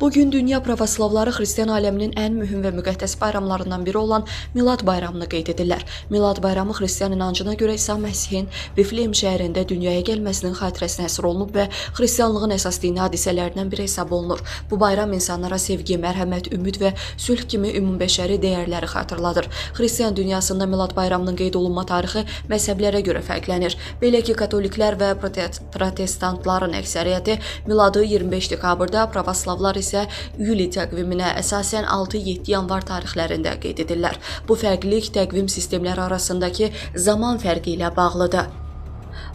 Bugün dünya pravoslavları xristian aləminin ən mühüm və müqəddəs bayramlarından biri olan Milad bayramını qeyd edirlər. Milad bayramı xristian inancına görə İsa Məsihin Biflehem şəhərində dünyaya gəlməsinin xatirəsinə həsr olunub və xristianlığın əsas dini hadisələrindən biri hesab olunur. Bu bayram insanlara sevgi, mərhəmət, ümid və sülh kimi ümumbəşəri dəyərləri xatırladır. Xristian dünyasında Milad bayramının qeyd olunma tarixi məzhəblərə görə fərqlənir. Belə ki, katoliklər və protestantların əksəriyyəti Miladı 25 dekabrda, pravoslavlar isə yuli təqviminə əsasən 6-7 yanvar tarixlərində qeyd edirlər. Bu fərqlilik təqvim sistemləri arasındakı zaman fərqi ilə bağlıdır.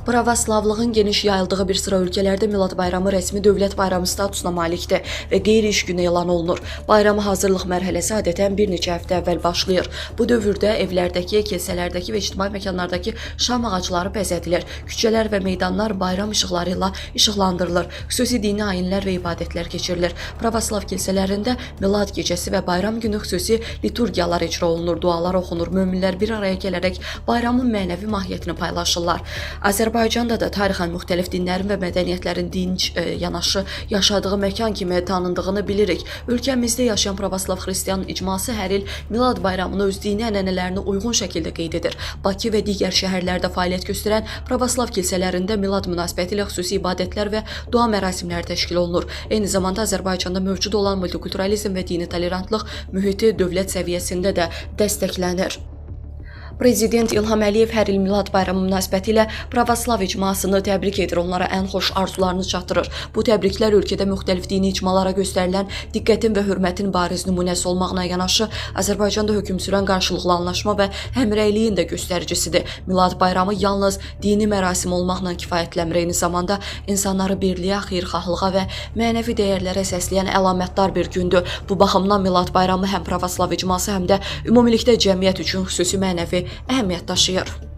Pravoslavlığın geniş yayıldığı bir sıra ölkələrdə Milad bayramı rəsmi dövlət bayramı statusuna malikdir və qeyri-iş günü elan olunur. Bayrama hazırlıq mərhələsi adətən bir neçə həftə əvvəl başlayır. Bu dövrdə evlərdəki, kilsələrdəki və ictimai məkanlardakı şam ağacları bəzədilir. Küçələr və meydanlar bayram işıqları ilə işıqlandırılır. Xüsusi dini ayinlər və ibadətlər keçirilir. Pravoslav kilsələrində Milad gecəsi və bayram günü xüsusi liturgiyalar icra olunur, dualar oxunur. Möminlər bir araya gələrək bayramın mənəvi mahiyyətini paylaşırlar. Azərbaycanda da tarixən müxtəlif dinlərin və mədəniyyətlərin dinc yanaşı yaşadığı məkan kimi tanındığını bilirik. Ölkəmizdə yaşayan pravoslav xristian icması hər il Milad bayramını öz dini ənənələrinə uyğun şəkildə qeyd edir. Bakı və digər şəhərlərdə fəaliyyət göstərən pravoslav kilsələrində Milad münasibətilə xüsusi ibadətlər və dua mərasimləri təşkil olunur. Eyni zamanda Azərbaycanda mövcud olan multikulturalizm və dini tolerantlıq mühiti dövlət səviyyəsində də dəstəklənir. Prezident İlham Əliyev hər il Milad bayramı münasibətilə pravoslav icmasını təbrik edir, onlara ən xoş arzularını çatdırır. Bu təbriklər ölkədə müxtəlif dini icmalara göstərilən diqqətin və hörmətin bariz nümunəsi olmaqla yanaşı, Azərbaycanda hökm sürən qarşılıqlı anlaşma və həmrəyliyin də göstəricisidir. Milad bayramı yalnız dini mərasim olmaqla kifayətlənmir, eyni zamanda insanları birliyə, xeyirxahlığa və mənəvi dəyərlərə səsləyən əlamətdar bir gündür. Bu baxımdan Milad bayramı həm pravoslav icması, həm də ümumilikdə cəmiyyət üçün xüsusi mənəvi əhəmiyyət daşıyır.